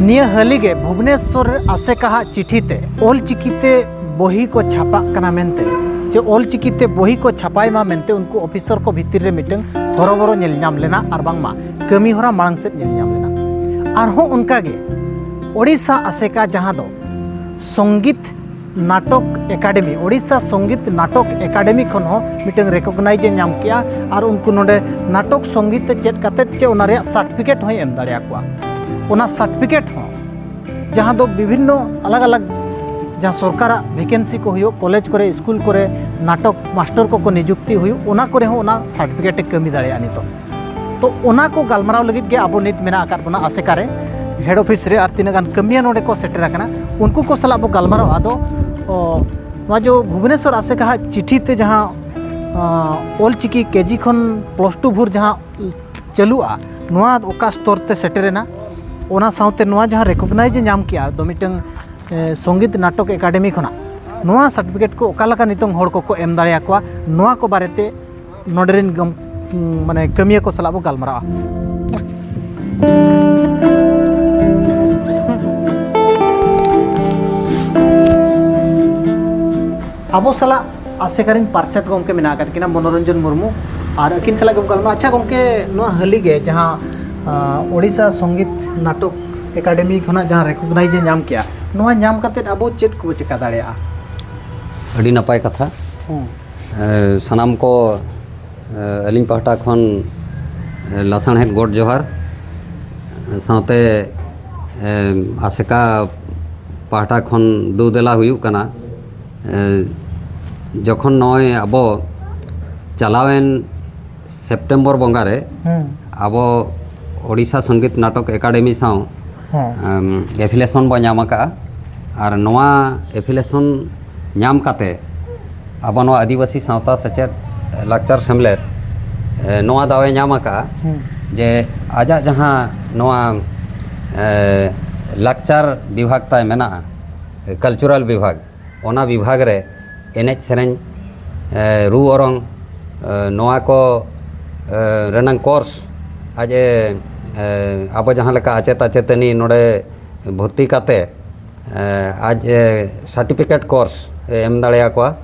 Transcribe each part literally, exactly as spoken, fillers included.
ᱱᱤᱭᱟᱹ ᱦᱟᱹᱞᱤ ᱜᱮ ᱵᱷᱩᱵᱽᱱᱮᱥᱚᱨ ᱨᱮ ᱟᱥᱮᱠᱟ ᱦᱟᱜ ᱪᱤᱴᱷᱤ ᱛᱮ ᱚᱞ ᱪᱤᱠᱤ ᱛᱮ ᱵᱚᱦᱤ ᱠᱚ ᱪᱷᱟᱯᱟᱜ ᱠᱟᱱᱟ ᱢᱮᱱᱛᱮ, ᱪᱮ ᱚᱞ ᱪᱤᱠᱤ ᱛᱮ ᱵᱚᱦᱤ ᱠᱚ ᱪᱷᱟᱯᱟᱭ ᱢᱟ ᱢᱮᱱᱛᱮ ᱩᱱᱠᱩ ᱚᱯᱷᱤᱥᱚᱨ ᱠᱚ ᱵᱷᱤᱛᱤᱨ ᱨᱮ ᱢᱤᱫᱴᱟᱝ ᱦᱚᱨᱚᱵᱚᱨᱚ ᱧᱮᱞ ᱧᱟᱢ ᱞᱮᱱᱟ ᱟᱨ ᱵᱟᱝᱢᱟ ᱠᱟᱹᱢᱤ ᱦᱚᱨᱟ ᱢᱟᱲᱟᱝ ᱥᱮᱫ ᱧᱮᱞ ᱧᱟᱢ ᱞᱮᱱᱟ᱾ ᱟᱨᱦᱚᱸ ᱚᱱᱠᱟ ᱜᱮ ᱳᱰᱤᱥᱟ ᱟᱥᱮᱠᱟ, ᱡᱟᱦᱟᱸ ᱫᱚ ᱥᱚᱝᱜᱤᱛ ᱱᱟᱴᱚᱠ ᱮᱠᱟᱰᱮᱢᱤ, ᱳᱰᱤᱥᱟ ᱥᱚᱝᱜᱤᱛ ᱱᱟᱴᱚᱠ ᱮᱠᱟᱰᱮᱢᱤ ᱠᱷᱚᱱ ᱦᱚᱸ ᱢᱤᱫᱴᱟᱝ ᱨᱮᱠᱚᱜᱱᱟᱭᱤᱡᱽ ᱮ ᱧᱟᱢ ᱠᱮᱜᱼᱟ᱾ ᱟᱨ ᱩᱱᱠᱩ ᱱᱚᱰᱮ ᱱᱟᱴᱚᱠ ᱥᱚᱝᱜᱤᱛ ᱛᱮ ᱪᱮᱫ ᱠᱟᱛᱮᱫ ᱪᱮ ᱚᱱᱟ ᱨᱮᱭᱟᱜ ᱥᱟᱨᱴᱤᱯᱷᱤᱠᱮᱴ ᱦᱚᱸᱭ ᱮᱢ ᱫᱟᱲᱮᱭᱟᱠᱚᱣᱟ᱾ ᱚᱱᱟ ᱥᱟᱨᱴᱤᱯᱷᱤᱠᱮᱴ ᱦᱚᱸ, ᱡᱟᱦᱟᱸ ᱫᱚ ᱵᱤᱵᱷᱤᱱᱱᱚ ᱟᱞᱟᱜᱽ ᱟᱞᱟᱜᱽ ᱡᱟᱦᱟᱸ ᱥᱚᱨᱠᱟᱨᱟᱜ ᱵᱷᱮᱠᱮᱱᱥᱤ ᱠᱚ ᱦᱩᱭᱩᱜ, ᱠᱚᱞᱮᱡᱽ ᱠᱚᱨᱮ, ᱥᱠᱩᱞ ᱠᱚᱨᱮ ᱱᱟᱴᱚᱠ ᱢᱟᱥᱴᱚᱨ ᱠᱚᱠᱚ ᱱᱤᱡᱩᱠᱛᱤ ᱦᱩᱭᱩᱜ, ᱚᱱᱟ ᱠᱚᱨᱮ ᱦᱚᱸ ᱚᱱᱟ ᱥᱟᱨᱴᱤᱯᱷᱤᱠᱮᱴ ᱮ ᱠᱟᱹᱢᱤ ᱫᱟᱲᱮᱭᱟᱜᱼᱟ ᱱᱤᱛᱚᱜ᱾ ᱛᱚ, ᱚᱱᱟ ᱠᱚ ᱜᱟᱞᱢᱟᱨᱟᱣ ᱞᱟᱹᱜᱤᱫ ᱜᱮ ᱟᱵᱚ ᱱᱤᱛ ᱢᱮᱱᱟᱜ ᱟᱠᱟᱫ ᱵᱚᱱᱟ ᱟᱥᱮᱠᱟ ᱨᱮ, ᱦᱮᱰ ᱚᱯᱷᱤᱥ ᱨᱮ᱾ ᱟᱨ ᱛᱤᱱᱟᱹᱜ ᱜᱟᱱ ᱠᱟᱹᱢᱤᱭᱟᱹ ᱱᱚᱰᱮ ᱠᱚ ᱥᱮᱴᱮᱨ ᱟᱠᱟᱱᱟ, ᱩᱱᱠᱩ ᱠᱚ ᱥᱟᱞᱟᱜ ᱵᱚ ᱜᱟᱞᱢᱟᱨᱟᱣᱟ᱾ ᱟᱫᱚ, ᱚ, ᱱᱚᱣᱟ ᱡᱚ ᱵᱷᱩᱵᱽᱱᱮᱥᱚᱨ ᱟᱥᱮᱠᱟ ᱦᱟᱜ ᱪᱤᱴᱷᱤ ᱛᱮ ᱡᱟᱦᱟᱸ, ᱚ, ᱚᱞ ᱪᱤᱠᱤ ᱠᱮᱡᱤ ᱠᱷᱚᱱ ᱯᱞᱟᱥ ᱴᱩ ᱵᱷᱳᱨ ᱡᱟᱦᱟᱸ ᱪᱟᱹᱞᱩᱜᱼᱟ, ᱱᱚᱣᱟ ᱚᱠᱟ ᱥᱛᱚᱨ ᱛᱮ ᱥᱮᱴᱮᱨᱮᱱᱟ, ᱚᱱᱟ ᱥᱟᱶᱛᱮ ᱱᱚᱣᱟ ᱡᱟᱦᱟᱸ ᱨᱮᱠᱚᱜᱱᱟᱭᱤᱡᱽ ᱮ ᱧᱟᱢ ᱠᱮᱜᱼᱟ ᱫᱚ ᱢᱤᱫᱴᱟᱝ, ᱮ, ᱥᱚᱝᱜᱤᱛ ᱱᱟᱴᱚᱠ ᱮᱠᱟᱰᱮᱢᱤ ᱠᱷᱚᱱᱟᱜ, ᱱᱚᱣᱟ ᱥᱟᱨᱴᱤᱯᱷᱤᱠᱮᱴ ᱠᱚ ᱚᱠᱟ ᱞᱮᱠᱟ ᱱᱤᱛᱚᱝ ᱦᱚᱲ ᱠᱚᱠᱚ ᱮᱢ ᱫᱟᱲᱮᱭᱟᱠᱚᱣᱟ, ᱱᱚᱣᱟ ᱠᱚ ᱵᱟᱨᱮᱛᱮ ᱱᱚᱰᱮ ᱨᱮᱱ ᱜᱚᱢ-, ᱢᱟᱱᱮ ᱠᱟᱹᱢᱤᱭᱟᱹ ᱠᱚ ᱥᱟᱞᱟᱜ ᱵᱚ ᱜᱟᱞᱢᱟᱨᱟᱣᱟ᱾ ᱟᱵᱚ ᱥᱟᱞᱟᱜ ᱟᱥᱮᱠᱟ ᱨᱮᱱ ᱯᱟᱨᱥᱮᱛ ᱜᱚᱢᱠᱮ ᱢᱮᱱᱟᱜ ᱟᱠᱟᱫ ᱠᱤᱱᱟ, ᱢᱚᱱᱳᱨᱚᱧᱡᱚᱱ ᱢᱩᱨᱢᱩ, ᱟᱨ ᱟᱹᱠᱤᱱ ᱥᱟᱞᱟᱜ ᱜᱮᱵᱚ ᱜᱟᱞᱢᱟᱨᱟᱣᱟ᱾ ᱟᱪᱪᱷᱟ ᱜᱚᱢᱠᱮ, ᱱᱚᱣᱟ ᱦᱟᱹᱞᱤ ᱜᱮ ᱡᱟᱦᱟᱸ, ᱟᱸ, ᱳᱰᱤᱥᱟ ᱥᱚᱝᱜᱤᱛ ᱱᱟᱴᱚᱠ ᱮᱠᱟᱰᱮᱢᱤ ᱠᱷᱚᱱᱟᱜ ᱡᱟᱦᱟᱸ ᱨᱮᱠᱚᱜᱱᱟᱭᱤᱡᱽ ᱮ ᱧᱟᱢ ᱠᱮᱜᱼᱟ, ᱱᱚᱣᱟ ᱧᱟᱢ ᱠᱟᱛᱮᱫ ᱟᱵᱚ ᱪᱮᱫ ᱠᱚᱵᱚ ᱪᱮᱠᱟ ᱫᱟᱲᱮᱭᱟᱜᱼᱟ? ᱟᱹᱰᱤ ᱱᱟᱯᱟᱭ ᱠᱟᱛᱷᱟ᱾ ᱦᱩᱸ᱾ ᱮ, ᱥᱟᱱᱟᱢ ᱠᱚ, ᱮ, ᱟᱹᱞᱤᱧ ᱯᱟᱦᱴᱟ ᱠᱷᱚᱱ, ᱮ, ᱞᱟᱥᱟᱬᱦᱮᱫ ᱜᱚᱰ ᱡᱚᱦᱟᱨ, ᱥᱟᱶᱛᱮ, ᱮ, ᱟᱥᱮᱠᱟ ᱯᱟᱦᱴᱟ ᱠᱷᱚᱱ ᱫᱩ ᱫᱮᱞᱟ ᱦᱩᱭᱩᱜ ᱠᱟᱱᱟ᱾ ᱮ, ᱡᱚᱠᱷᱚᱱ ᱱᱚᱜᱼᱚᱭ ᱟᱵᱚ ᱪᱟᱞᱟᱣᱮᱱ ᱥᱮᱯᱴᱮᱢᱵᱚᱨ ᱵᱚᱸᱜᱟ ᱨᱮ ᱦᱩᱸ᱾ ᱟᱵᱚ ᱳᱰᱤᱥᱟ ᱥᱚᱝᱜᱤᱛ ᱱᱟᱴᱚᱠ ᱮᱠᱟᱰᱮᱢᱤ ᱥᱟᱶ, ᱦᱮᱸ᱾ ᱮᱢ, ᱮᱯᱷᱤᱞᱮᱥᱚᱱ ᱵᱚ ᱧᱟᱢ ᱟᱠᱟᱫᱼᱟ᱾ ᱟᱨ ᱱᱚᱣᱟ ᱮᱯᱷᱤᱞᱮᱥᱚᱱ ᱧᱟᱢ ᱠᱟᱛᱮ ᱟᱵᱚ ᱱᱚᱣᱟ ᱟᱹᱫᱤᱵᱟᱹᱥᱤ ᱥᱟᱶᱛᱟ ᱥᱮᱪᱮᱫ ᱞᱟᱠᱪᱟᱨ ᱥᱮᱢᱞᱮᱫ, ᱮ, ᱱᱚᱣᱟ ᱫᱟᱣᱮ ᱧᱟᱢ ᱟᱠᱟᱫᱼᱟ ᱦᱩᱸ᱾ ᱡᱮ ᱟᱡᱟᱜ ᱡᱟᱦᱟᱸ ᱱᱚᱣᱟ, ᱮ, ᱞᱟᱠᱪᱟᱨ ᱵᱤᱵᱷᱟᱜᱽ ᱛᱟᱭ ᱢᱮᱱᱟᱜᱼᱟ, ᱠᱟᱞᱪᱟᱨᱟᱞ ᱵᱤᱵᱷᱟᱜᱽ, ᱚᱱᱟ ᱵᱤᱵᱷᱟᱜᱽ ᱨᱮ ᱮᱱᱮᱡ ᱥᱮᱨᱮᱧ, ᱮ, ᱨᱩ ᱚᱨᱚᱝ, ᱮ, ᱱᱚᱣᱟ ᱠᱚ, ᱮ, ᱨᱮᱱᱟᱝ ᱠᱳᱨᱥ ᱟᱡ ᱮ, ᱟᱵᱚ ᱡᱟᱦᱟᱸ ᱞᱮᱠᱟ ᱟᱪᱮᱛ ᱟᱪᱮᱛᱟᱹᱱᱤ ᱱᱚᱰᱮ ᱵᱷᱚᱨᱛᱤ ᱠᱟᱛᱮ ᱟᱡ ᱥᱟᱨᱴᱤᱯᱷᱤᱠᱮᱴ ᱠᱳᱨᱥ ᱮ ᱮᱢ ᱫᱟᱲᱮᱭᱟᱠᱚᱣᱟ᱾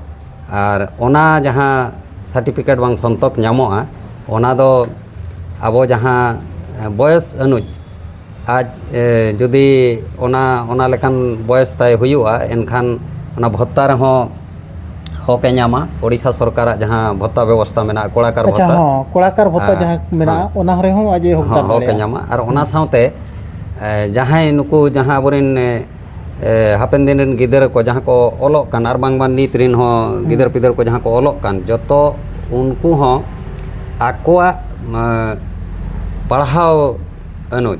ᱟᱨ ᱚᱱᱟ ᱡᱟᱦᱟᱸ ᱥᱟᱨᱴᱤᱯᱷᱤᱠᱮᱴ ᱵᱟᱝ ᱥᱚᱱᱛᱚᱠ ᱧᱟᱢᱚᱜᱼᱟ, ᱚᱱᱟ ᱫᱚ ᱟᱵᱚ ᱡᱟᱦᱟᱸ ᱵᱚᱭᱚᱥ ᱟᱹᱱᱩᱡ ᱟᱡ ᱡᱩᱫᱤ ᱚᱱᱟ ᱚᱱᱟ ᱞᱮᱠᱟᱱ ᱵᱚᱭᱚᱥ ᱛᱟᱭ ᱦᱩᱭᱩᱜᱼᱟ, ᱮᱱᱠᱷᱟᱱ ᱚᱱᱟ ᱵᱷᱚᱛᱛᱟ ᱨᱮᱦᱚᱸ ᱦᱚᱠ ᱮ ᱧᱟᱢᱟ᱾ ᱳᱰᱤᱥᱟ ᱥᱚᱨᱠᱟᱨᱟᱜ ᱡᱟᱦᱟᱸ ᱵᱷᱚᱛᱛᱟ ᱵᱮᱵᱚᱥᱛᱷᱟ ᱢᱮᱱᱟᱜᱼᱟ, ᱠᱚᱲᱟᱠᱟᱨ ᱟᱪᱪᱷᱟ, ᱵᱷᱚᱛᱛᱟ, ᱦᱚᱸ, ᱠᱚᱲᱟᱠᱟᱨ ᱵᱷᱚᱛᱛᱟ ᱦᱮᱸ, ᱡᱟᱦᱟᱸ ᱢᱮᱱᱟᱜᱼᱟ, ᱦᱮᱸ, ᱚᱱᱟ ᱨᱮᱦᱚᱸ ᱟᱡ ᱮ ᱦᱚᱠᱫᱟᱨ ᱦᱚᱸ, ᱦᱚᱠ ᱮ ᱫᱟᱲᱮᱭᱟᱜᱼᱟ᱾ ᱧᱟᱢᱟ᱾ ᱟᱨ ᱚᱱᱟ ᱦᱩᱸ᱾ ᱥᱟᱶᱛᱮ ᱮ, ᱡᱟᱦᱟᱸᱭ ᱱᱩᱠᱩ ᱡᱟᱦᱟᱸ ᱟᱵᱚᱨᱮᱱ ᱮ, ᱮ, ᱦᱟᱯᱮᱱ ᱫᱤᱱ ᱨᱮᱱ ᱜᱤᱫᱽᱨᱟᱹ ᱠᱚ ᱡᱟᱦᱟᱸ ᱠᱚ ᱚᱞᱚᱜ ᱠᱟᱱ ᱟᱨ ᱵᱟᱝᱢᱟ ᱱᱤᱛ ᱨᱮᱱ ᱦᱚᱸ ᱦᱩᱸ᱾ ᱜᱤᱫᱟᱹᱨ ᱯᱤᱫᱟᱹᱨ ᱠᱚ ᱡᱟᱦᱟᱸ ᱠᱚ ᱚᱞᱚᱜ ᱠᱟᱱ, ᱡᱚᱛᱚ ᱩᱱᱠᱩ ᱦᱚᱸ ᱟᱠᱚᱣᱟᱜ ᱮ, ᱯᱟᱲᱦᱟᱣ ᱟᱹᱱᱩᱡ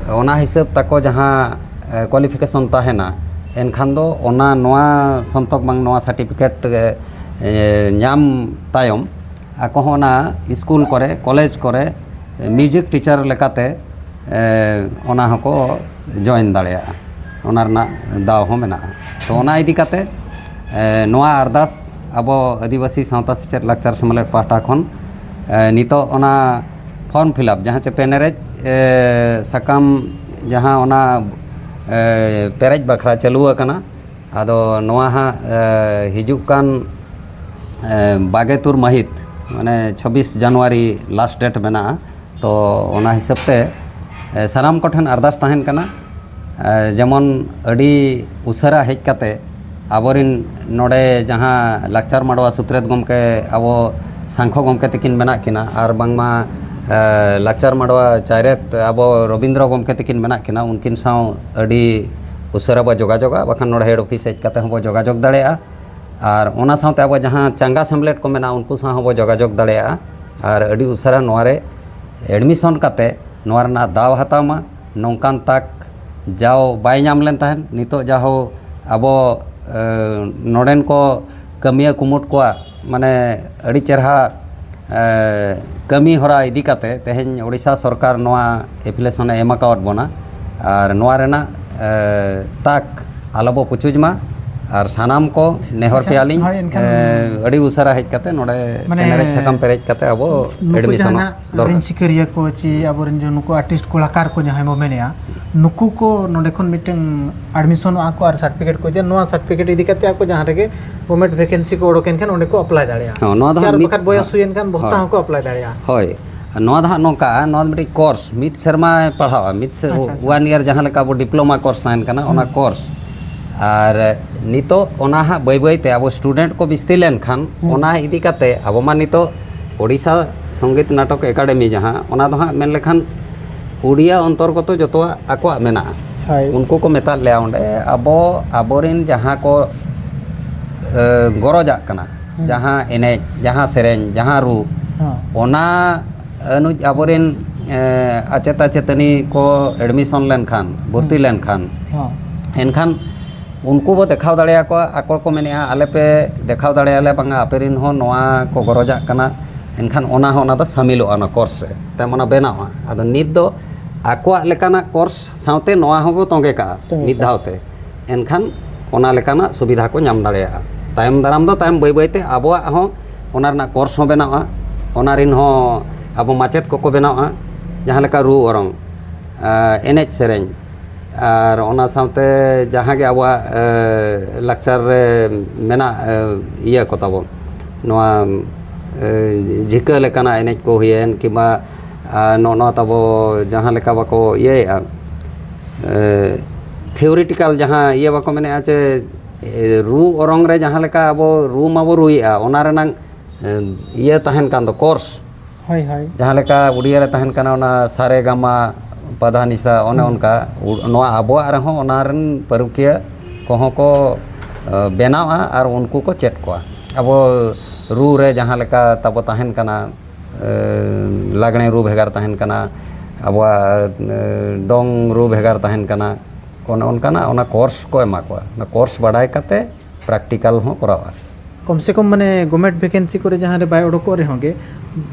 ᱚᱱᱟ ᱦᱤᱥᱟᱹᱵ ᱛᱟᱠᱚ ᱡᱟᱦᱟᱸ ᱮ, ᱠᱳᱣᱟᱞᱤᱯᱷᱤᱠᱮᱥᱚᱱ ᱛᱟᱦᱮᱱᱟ, ᱮᱱᱠᱷᱟᱱ ᱫᱚ ᱚᱱᱟ ᱱᱚᱣᱟ ᱥᱚᱱᱛᱚᱠ ᱵᱟᱝ ᱱᱚᱣᱟ ᱥᱟᱨᱴᱤᱯᱷᱤᱠᱮᱴ ᱮ, ᱮ, ᱧᱟᱢ ᱛᱟᱭᱚᱢ ᱟᱠᱚ ᱦᱚᱸ ᱚᱱᱟ ᱥᱠᱩᱞ ᱠᱚᱨᱮ, ᱠᱚᱞᱮᱡᱽ ᱠᱚᱨᱮ ᱢᱤᱣᱡᱤᱠ ᱴᱤᱪᱟᱨ ᱞᱮᱠᱟᱛᱮ ᱮ, ᱚᱱᱟ ᱦᱚᱸᱠᱚ ᱡᱚᱭᱮᱱ ᱫᱟᱲᱮᱭᱟᱜᱼᱟ, ᱚᱱᱟ ᱨᱮᱱᱟᱜ ᱫᱟᱣ ᱦᱚᱸ ᱢᱮᱱᱟᱜᱼᱟ᱾ ᱛᱚ ᱚᱱᱟ ᱤᱫᱤ ᱠᱟᱛᱮ ᱮ, ᱱᱚᱣᱟ ᱟᱨᱫᱟᱥ ᱟᱵᱚ ᱟᱹᱫᱤᱵᱟᱹᱥᱤ ᱥᱟᱶᱛᱟ ᱥᱮᱪᱮᱫ ᱞᱟᱠᱪᱟᱨ ᱥᱮᱢᱞᱮᱫ ᱯᱟᱦᱴᱟ ᱠᱷᱚᱱ ᱮ, ᱱᱤᱛᱚᱜ ᱚᱱᱟ ᱯᱷᱚᱨᱢ ᱯᱷᱤᱞᱟᱯ ᱡᱟᱦᱟᱸ ᱪᱮ ᱯᱮᱱᱮᱨᱮᱡ ᱮ, ᱥᱟᱠᱟᱢ ᱡᱟᱦᱟᱸ ᱚᱱᱟ ᱮ, ᱯᱮᱨᱮᱡ ᱵᱟᱠᱷᱨᱟ ᱪᱟᱹᱞᱩ ᱟᱠᱟᱱᱟ᱾ ᱟᱫᱚ ᱱᱚᱣᱟ ᱦᱟᱸᱜ ᱮ, ᱦᱤᱡᱩᱜ ᱠᱟᱱ ᱮ, ᱵᱟᱜᱮ ᱛᱩᱨ ᱢᱟᱹᱦᱤᱛ, ᱢᱟᱱᱮ ᱪᱷᱟᱵᱵᱤᱥ ᱡᱟᱱᱩᱣᱟᱨᱤ ᱞᱟᱥᱴ ᱰᱮᱴ ᱢᱮᱱᱟᱜᱼᱟ᱾ ᱛᱚ ᱚᱱᱟ ᱦᱤᱥᱟᱹᱵ ᱛᱮ ᱮ, ᱥᱟᱱᱟᱢ ᱠᱚᱴᱷᱮᱱ ᱟᱨᱫᱟᱥ ᱛᱟᱦᱮᱱ ᱠᱟᱱᱟ ᱮ, ᱡᱮᱢᱚᱱ ᱟᱹᱰᱤ ᱩᱥᱟᱹᱨᱟ ᱦᱮᱡ ᱠᱟᱛᱮ ᱟᱵᱚᱨᱤᱱ ᱱᱚᱰᱮ ᱡᱟᱦᱟᱸ ᱞᱟᱠᱪᱟᱨ ᱢᱟᱰᱣᱟ ᱥᱩᱛᱨᱮᱛ ᱜᱚᱢᱠᱮ ᱟᱵᱚ ᱥᱟᱝᱠᱷᱚ ᱜᱚᱢᱠᱮ ᱛᱟᱹᱠᱤᱱ ᱢᱮᱱᱟᱜ ᱠᱤᱱᱟ ᱟᱨ ᱵᱟᱝᱢᱟ ᱮ, ᱞᱟᱠᱪᱟᱨ ᱢᱟᱰᱣᱟ ᱪᱟᱭᱨᱮᱛ ᱟᱵᱚ ᱨᱚᱵᱤᱱᱫᱨᱚ ᱜᱚᱢᱠᱮ ᱛᱟᱹᱠᱤᱱ ᱢᱮᱱᱟᱜ ᱠᱤᱱᱟ, ᱩᱱᱠᱤᱱ ᱥᱟᱶ ᱟᱹᱰᱤ ᱩᱥᱟᱹᱨᱟ ᱵᱚ ᱡᱳᱜᱟᱡᱳᱜᱟ, ᱵᱟᱠᱷᱟᱱ ᱱᱚᱰᱮ ᱦᱮᱰ ᱚᱯᱷᱤᱥ ᱦᱮᱡ ᱠᱟᱛᱮ ᱦᱚᱸᱵᱚ ᱡᱳᱜᱟᱡᱳᱜᱽ ᱫᱟᱲᱮᱭᱟᱜᱼᱟ᱾ ᱟᱨ ᱚᱱᱟ ᱥᱟᱶᱛᱮ ᱟᱵᱚ ᱡᱟᱦᱟᱸ ᱪᱟᱸᱜᱟ ᱥᱮᱢᱞᱮᱫ ᱠᱚ ᱢᱮᱱᱟᱜᱼᱟ, ᱩᱱᱠᱩ ᱥᱟᱶ ᱦᱚᱸᱵᱚ ᱡᱳᱜᱟᱡᱳᱜᱽ ᱫᱟᱲᱮᱭᱟᱜᱼᱟ᱾ ᱟᱨ ᱟᱹᱰᱤ ᱩᱥᱟᱹᱨᱟ ᱱᱚᱣᱟ ᱨᱮ ᱮᱰᱢᱤᱥᱚᱱ ᱠᱟᱛᱮ ᱱᱚᱣᱟ ᱨᱮᱱᱟᱜ ᱫᱟᱣ ᱦᱟᱛᱟᱣ ᱢᱟ, ᱱᱚᱝᱠᱟᱱ ᱛᱟᱠ ᱡᱟᱣ ᱵᱟᱭ ᱧᱟᱢ ᱞᱮᱱ ᱛᱟᱦᱮᱸᱫ᱾ ᱱᱤᱛᱚᱜ ᱡᱟᱦᱳ ᱟᱵᱚ ᱮ, ᱱᱚᱰᱮᱱ ᱠᱚ ᱠᱟᱹᱢᱤᱭᱟᱹ ᱠᱩᱢᱩᱴ ᱠᱚᱣᱟᱜ ᱢᱟᱱᱮ ᱟᱹᱰᱤ ᱪᱮᱨᱦᱟ ᱮ, ᱠᱟᱹᱢᱤ ᱦᱚᱨᱟ ᱤᱫᱤ ᱠᱟᱛᱮ ᱛᱮᱦᱮᱧ ᱳᱰᱤᱥᱟ ᱥᱚᱨᱠᱟᱨ ᱱᱚᱣᱟ ᱮᱯᱞᱤᱠᱮᱥᱚᱱ ᱮ ᱮᱢ ᱟᱠᱟᱣᱟᱫ ᱵᱚᱱᱟ᱾ ᱟᱨ ᱱᱚᱣᱟ ᱨᱮᱱᱟᱜ ᱮ, ᱛᱟᱠ ᱟᱞᱚ ᱵᱚ ᱯᱩᱪᱩᱡ ᱢᱟ᱾ ᱟᱨ ᱥᱟᱱᱟᱢ ᱠᱚ ᱱᱮᱦᱚᱨ ᱟᱪᱪᱷᱟ, ᱯᱮᱭᱟᱞᱤᱧ, ᱦᱳᱭ, ᱮᱱᱠᱷᱟᱱ ᱮ, ᱟᱹᱰᱤ ᱩᱥᱟᱹᱨᱟ ᱦᱮᱡ ᱠᱟᱛᱮ ᱱᱚᱰᱮ ᱢᱟᱱᱮ ᱯᱮᱱᱮᱨᱮᱡ ᱥᱟᱠᱟᱢ ᱯᱮᱨᱮᱡ ᱠᱟᱛᱮ ᱟᱵᱚ ᱱᱩᱠᱩ ᱮᱰᱢᱤᱥᱚᱱᱚᱜ ᱡᱟᱦᱟᱱᱟᱜ ᱫᱚᱨᱠᱟᱨ᱾ ᱨᱤᱱ ᱥᱤᱠᱟᱹᱨᱤᱭᱟᱹ ᱠᱚ ᱪᱮ ᱟᱵᱚᱨᱮᱱ ᱡᱮ ᱱᱩᱠᱩ ᱟᱨᱴᱤᱥᱴ ᱠᱚᱞᱟᱠᱟᱨ ᱠᱚ ᱡᱟᱦᱟᱸᱭ ᱵᱚ ᱢᱮᱱᱮᱜᱼᱟ, ᱱᱩᱠᱩ ᱠᱚ ᱱᱚᱰᱮ ᱠᱷᱚᱱ ᱢᱤᱫᱴᱟᱝ ᱮᱰᱢᱤᱥᱚᱱᱚᱜᱼᱟ ᱠᱚ ᱟᱨ ᱥᱟᱨᱴᱤᱯᱷᱤᱠᱮᱴ ᱠᱚ ᱤᱫᱤᱭᱟ᱾ ᱱᱚᱣᱟ ᱥᱟᱨᱴᱤᱯᱷᱤᱠᱮᱴ ᱤᱫᱤ ᱠᱟᱛᱮ ᱟᱠᱚ ᱡᱟᱦᱟᱸ ᱨᱮᱜᱮ ᱜᱚᱵᱷᱢᱮᱱᱴ ᱵᱷᱮᱠᱮᱱᱥᱤ ᱠᱚ ᱚᱰᱚᱠ ᱮᱱᱠᱷᱟᱱ ᱚᱸᱰᱮ ᱠᱚ ᱟᱯᱞᱟᱭ ᱫᱟᱲᱮᱭᱟᱜᱼᱟ᱾ ᱦᱚᱸ, ᱱᱚᱣᱟ ᱫᱚ ᱟᱨ ᱦᱟᱸᱜ ᱢᱤᱫ ᱵᱟᱠᱷᱟᱱ ᱵᱚᱭᱚᱥ ᱦᱩᱭᱮᱱ ᱠᱷᱟᱱ ᱵᱷᱚᱛᱟ ᱦᱳᱭ᱾ ᱦᱚᱸᱠᱚ ᱟᱯᱞᱟᱭ ᱫᱟᱲᱮᱭᱟᱜᱼᱟ᱾ ᱦᱳᱭ, ᱱᱚᱣᱟ ᱫᱚ ᱦᱟᱸᱜ ᱱᱚᱝᱠᱟ, ᱱᱚᱣᱟ ᱫᱚ ᱢᱤᱫᱴᱤᱡ ᱠᱳᱨᱥ, ᱢᱤᱫ ᱥᱮᱨᱢᱟ ᱯᱟᱲᱦᱟᱣᱟ, ᱢᱤᱫ ᱥᱮ ᱟᱪᱪᱷᱟ, ᱟᱪᱪᱷᱟ᱾ ᱚᱣᱟᱱ ᱤᱭᱟᱨ ᱡᱟᱦᱟᱸ ᱞᱮᱠᱟ ᱟᱵᱚ ᱰᱤᱯᱞᱳᱢᱟ ᱠᱳᱨᱥ ᱛᱟᱦᱮᱱ ᱠᱟᱱᱟ, ᱚᱱᱟ ᱦᱩᱸ᱾ ᱠᱳᱨᱥ᱾ ᱟᱨ ᱱᱤᱛᱚᱜ ᱚᱱᱟ ᱦᱟᱸᱜ ᱵᱟᱹᱭ ᱵᱟᱹᱭ ᱛᱮ ᱟᱵᱚ ᱥᱴᱩᱰᱮᱱᱴ ᱠᱚ ᱵᱤᱥᱛᱤ ᱞᱮᱱᱠᱷᱟᱱ, ᱦᱩᱸ᱾ ᱚᱱᱟ ᱤᱫᱤ ᱠᱟᱛᱮ ᱟᱵᱚ ᱢᱟ ᱱᱤᱛᱚᱜ ᱳᱰᱤᱥᱟ ᱥᱚᱝᱜᱤᱛ ᱱᱟᱴᱚᱠ ᱮᱠᱟᱰᱮᱢᱤ ᱡᱟᱦᱟᱸ, ᱚᱱᱟ ᱫᱚ ᱦᱟᱸᱜ ᱢᱮᱱ ᱞᱮᱠᱷᱟᱱ ᱳᱰᱤᱭᱟ ᱚᱱᱛᱚᱨᱜᱚᱛᱚ ᱡᱚᱛᱚᱣᱟᱜ ᱟᱠᱚᱣᱟᱜ ᱢᱮᱱᱟᱜᱼᱟ᱾ ᱦᱳᱭ᱾ ᱩᱱᱠᱩ ᱠᱚ ᱢᱮᱛᱟᱫ ᱞᱮᱭᱟ ᱚᱸᱰᱮ, ᱟᱵᱚ, ᱟᱵᱚᱨᱮᱱ ᱡᱟᱦᱟᱸ ᱠᱚ, ᱮ, ᱜᱚᱨᱚᱡᱟᱜ ᱠᱟᱱᱟ, ᱦᱩᱸ᱾ ᱡᱟᱦᱟᱸ ᱮᱱᱮᱡ, ᱡᱟᱦᱟᱸ ᱥᱮᱨᱮᱧ, ᱡᱟᱦᱟᱸ ᱨᱩ, ᱦᱚᱸ᱾ ᱚᱱᱟ ᱟᱹᱱᱩᱡ ᱟᱵᱚᱨᱮᱱ, ᱮ, ᱟᱪᱮᱛ ᱟᱪᱮᱛᱟᱹᱱᱤ ᱠᱚ ᱮᱰᱢᱤᱥᱚᱱ ᱞᱮᱱᱠᱷᱟᱱ, ᱵᱷᱚᱨᱛᱤ ᱦᱩᱸ᱾ ᱞᱮᱱᱠᱷᱟᱱ, ᱦᱚᱸ᱾ ᱮᱱᱠᱷᱟᱱ ᱩᱱᱠᱩ ᱵᱚ ᱫᱮᱠᱷᱟᱣ ᱫᱟᱲᱮᱭᱟᱠᱚᱣᱟ, ᱟᱠᱚ ᱠᱚ ᱢᱮᱱᱮᱜᱼᱟ, "ᱟᱞᱮ ᱯᱮ ᱫᱮᱠᱷᱟᱣ ᱫᱟᱲᱮᱭᱟᱞᱮ ᱵᱟᱝᱟ, ᱟᱯᱮ ᱨᱮᱱ ᱦᱚᱸ ᱱᱚᱣᱟ ᱠᱚ ᱜᱚᱨᱚᱡᱟᱜ ᱠᱟᱱᱟ", ᱮᱱᱠᱷᱟᱱ ᱚᱱᱟ ᱦᱚᱸ, ᱚᱱᱟ ᱫᱚ ᱥᱟᱢᱤᱞᱚᱜᱼᱟ ᱚᱱᱟ ᱠᱳᱨᱥ ᱨᱮ, ᱛᱟᱭᱚᱢ ᱚᱱᱟ ᱵᱮᱱᱟᱣᱟ᱾ ᱟᱫᱚ ᱱᱤᱛ ᱫᱚ ᱟᱠᱚᱣᱟᱜ ᱞᱮᱠᱟᱱᱟᱜ ᱠᱳᱨᱥ ᱥᱟᱶᱛᱮ ᱱᱚᱣᱟ ᱦᱚᱸᱵᱚ ᱛᱚᱸᱜᱮ ᱠᱟᱜᱼᱟ ᱛᱚᱸᱜᱮ ᱢᱤᱫ ᱠᱟᱜᱼᱟ᱾ ᱫᱷᱟᱣ ᱛᱮ, ᱮᱱᱠᱷᱟᱱ ᱚᱱᱟ ᱞᱮᱠᱟᱱᱟᱜ ᱥᱩᱵᱤᱫᱷᱟ ᱠᱚ ᱧᱟᱢ ᱫᱟᱲᱮᱭᱟᱜᱼᱟ᱾ ᱛᱟᱭᱚᱢ ᱫᱟᱨᱟᱢ ᱫᱚ ᱛᱟᱭᱚᱢ ᱵᱟᱹᱭ ᱵᱟᱹᱭ ᱛᱮ ᱟᱵᱚᱣᱟᱜ ᱦᱚᱸ ᱚᱱᱟ ᱨᱮᱱᱟᱜ ᱠᱳᱨᱥ ᱦᱚᱸ ᱵᱮᱱᱟᱣᱼᱟ, ᱚᱱᱟ ᱨᱮᱱ ᱦᱚᱸ ᱟᱵᱚ ᱢᱟᱪᱮᱫ ᱠᱚᱠᱚ ᱵᱮᱱᱟᱣᱼᱟ, ᱡᱟᱦᱟᱸ ᱞᱮᱠᱟ ᱨᱩ ᱚᱨᱚᱝ, ᱮᱱᱮᱡ ᱥᱮᱨᱮᱧ, ᱟᱨ ᱚᱱᱟ ᱥᱟᱶᱛᱮ ᱡᱟᱦᱟᱸ ᱜᱮ ᱟᱵᱚᱣᱟᱜ, ᱮ, ᱞᱟᱠᱪᱟᱨ ᱨᱮ ᱢᱮᱱᱟᱜ, ᱮ, ᱤᱭᱟᱹ ᱠᱚ ᱛᱟᱵᱚᱱ, ᱱᱚᱣᱟ, ᱮ, ᱡᱷᱤᱠᱟᱹ ᱞᱮᱠᱟᱱᱟᱜ ᱮᱱᱮᱡ ᱠᱚ ᱦᱩᱭᱮᱱ, ᱠᱤᱝᱵᱟ, ᱟ, ᱱᱚᱜᱼᱚ ᱱᱚᱣᱟ ᱛᱟᱵᱚ ᱡᱟᱦᱟᱸ ᱞᱮᱠᱟ ᱵᱟᱠᱚ ᱤᱭᱟᱹᱭᱮᱫᱼᱟ, ᱮ, ᱛᱷᱤᱭᱳᱨᱤᱴᱤᱠᱟᱞ ᱡᱟᱦᱟᱸ ᱤᱭᱟᱹ ᱵᱟᱠᱚ ᱢᱮᱱᱮᱫᱼᱟ ᱡᱮ, ᱮ, ᱨᱩ ᱚᱨᱚᱝ ᱨᱮ ᱡᱟᱦᱟᱸ ᱞᱮᱠᱟ ᱟᱵᱚ ᱨᱩ ᱢᱟᱵᱚ ᱨᱩᱭᱮᱫᱼᱟ, ᱚᱱᱟ ᱨᱮᱱᱟᱝ, ᱮ, ᱤᱭᱟᱹ ᱛᱟᱦᱮᱱ ᱠᱟᱱ ᱫᱚ, ᱠᱳᱨᱥ᱾ ᱦᱳᱭ, ᱦᱳᱭ᱾ ᱡᱟᱦᱟᱸ ᱞᱮᱠᱟ ᱩᱰᱤᱭᱟ ᱨᱮ ᱛᱟᱦᱮᱱ ᱠᱟᱱᱟ ᱚᱱᱟ ᱥᱟᱨᱮ ᱜᱟᱢᱟ ᱯᱟᱫᱷᱟ ᱱᱤᱥᱟ, ᱚᱱᱮ ᱦᱩᱸ᱾ ᱚᱱᱠᱟ ᱩ-, ᱱᱚᱣᱟ ᱟᱵᱚᱣᱟᱜ ᱨᱮᱦᱚᱸ ᱚᱱᱟ ᱨᱮᱱ ᱯᱟᱹᱨᱩᱠᱷᱤᱭᱟᱹ ᱠᱚᱦᱚᱸ ᱠᱚ, ᱮ, ᱵᱮᱱᱟᱣᱟ ᱟᱨ ᱩᱱᱠᱩ ᱠᱚ ᱪᱮᱫ ᱠᱚᱣᱟ᱾ ᱟᱵᱚ ᱨᱩ ᱨᱮ ᱡᱟᱦᱟᱸ ᱞᱮᱠᱟ ᱛᱟᱵᱚ ᱛᱟᱦᱮᱱ ᱠᱟᱱᱟ, ᱮ, ᱞᱟᱜᱽᱬᱮ ᱨᱩ ᱵᱷᱮᱜᱟᱨ ᱛᱟᱦᱮᱱ ᱠᱟᱱᱟ, ᱟᱵᱚᱣᱟᱜ, ᱮ, ᱫᱚᱝ ᱨᱩ ᱵᱷᱮᱜᱟᱨ ᱛᱟᱦᱮᱱ ᱠᱟᱱᱟ, ᱚᱱᱮ ᱚᱱᱠᱟᱱᱟᱜ ᱚᱱᱟ ᱠᱳᱨᱥ ᱠᱚ ᱮᱢᱟ ᱠᱚᱣᱟ᱾ ᱚᱱᱟ ᱠᱳᱨᱥ ᱵᱟᱰᱟᱭ ᱠᱟᱛᱮ ᱯᱨᱮᱠᱴᱤᱠᱟᱞ ᱦᱚᱸ ᱠᱚᱨᱟᱣᱟ᱾ ᱠᱚᱢ ᱥᱮ ᱠᱚᱢ ᱢᱟᱱᱮ ᱜᱚᱵᱷᱢᱮᱱᱴ ᱵᱷᱮᱠᱮᱱᱥᱤ ᱠᱚᱨᱮ ᱡᱟᱦᱟᱸ ᱨᱮ ᱵᱟᱭ ᱚᱰᱚᱠᱚᱜ ᱨᱮᱦᱚᱸ ᱜᱮ,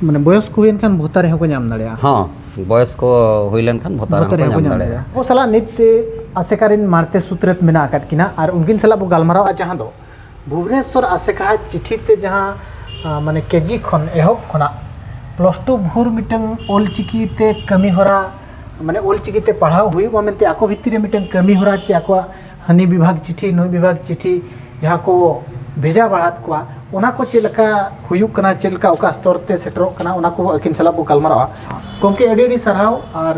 ᱢᱟᱱᱮ ᱵᱚᱭᱚᱥ ᱠᱚ ᱦᱩᱭᱮᱱ ᱠᱷᱟᱱ ᱵᱷᱚᱛᱟ ᱨᱮᱦᱚᱸ ᱠᱚ ᱧᱟᱢ ᱫᱟᱲᱮᱭᱟᱜᱼᱟ᱾ ᱦᱚᱸ, ᱵᱚᱭᱚᱥ ᱠᱚ ᱦᱩᱭ ᱞᱮᱱᱠᱷᱟᱱ ᱵᱷᱚᱛᱟ ᱵᱷᱚᱛᱟ ᱨᱮᱦᱚᱸ ᱠᱚ ᱨᱮᱦᱚᱸ ᱠᱚ ᱧᱟᱢ ᱧᱟᱢ ᱫᱟᱲᱮᱭᱟᱜᱼᱟ᱾ ᱫᱟᱲᱮᱭᱟᱜᱼᱟ᱾ ᱟᱵᱚ ᱥᱟᱞᱟᱜ ᱱᱤᱛ ᱛᱮ ᱟᱥᱮᱠᱟ ᱨᱮᱱ ᱢᱟᱲᱛᱮ ᱥᱩᱛᱨᱮᱛ ᱢᱮᱱᱟᱜ ᱟᱠᱟᱫ ᱠᱤᱱᱟ ᱟᱨ ᱩᱱᱠᱤᱱ ᱥᱟᱞᱟᱜ ᱵᱚ ᱜᱟᱞᱢᱟᱨᱟᱣᱟ, ᱡᱟᱦᱟᱸ ᱫᱚ ᱵᱷᱩᱵᱽᱱᱮᱥᱚᱨ ᱟᱥᱮᱠᱟ ᱪᱤᱴᱷᱤ ᱛᱮ ᱡᱟᱦᱟᱸ, ᱟ, ᱢᱟᱱᱮ ᱠᱮᱡᱤ ᱠᱷᱚᱱ ᱮᱦᱚᱵ ᱠᱷᱚᱱᱟᱜ ᱯᱞᱟᱥ ᱴᱩ ᱵᱷᱳᱨ ᱢᱤᱫᱴᱟᱝ ᱚᱞ ᱪᱤᱠᱤ ᱛᱮ ᱠᱟᱹᱢᱤ ᱦᱚᱨᱟ, ᱢᱟᱱᱮ ᱚᱞ ᱪᱤᱠᱤ ᱛᱮ ᱯᱟᱲᱦᱟᱣ ᱦᱩᱭᱩᱜ ᱢᱟ ᱢᱮᱱᱛᱮ ᱟᱠᱚ ᱵᱷᱤᱛᱤᱨ ᱨᱮ ᱢᱤᱫᱴᱟᱝ ᱠᱟᱹᱢᱤ ᱦᱚᱨᱟ ᱪᱮ ᱟᱠᱚᱣᱟᱜ ᱦᱟᱹᱱᱤ ᱵᱤᱵᱷᱟᱜᱽ ᱪᱤᱴᱷᱤ ᱱᱩᱭ ᱵᱤᱵᱷᱟᱜᱽ ᱪᱤᱴᱷᱤ ᱡᱟᱦᱟᱸ ᱠᱚ ᱵᱷᱮᱡᱟ ᱵᱟᱲᱟᱣᱟᱫ ᱠᱚᱣᱟ, ᱚᱱᱟ ᱠᱚ ᱪᱮᱫ ᱞᱮᱠᱟ ᱦᱩᱭᱩᱜ ᱠᱟᱱᱟ, ᱪᱮᱫ ᱞᱮᱠᱟ ᱚᱠᱟ ᱥᱛᱚᱨ ᱛᱮ ᱥᱮᱴᱮᱨᱚᱜ ᱠᱟᱱᱟ, ᱚᱱᱟ ᱠᱚ ᱟᱹᱠᱤᱱ ᱥᱟᱞᱟᱜ ᱵᱚ ᱜᱟᱞᱢᱟᱨᱟᱣᱟ᱾ ᱜᱚᱢᱠᱮ, ᱟᱹᱰᱤ ᱟᱹᱰᱤ ᱥᱟᱨᱦᱟᱣ᱾ ᱟᱨ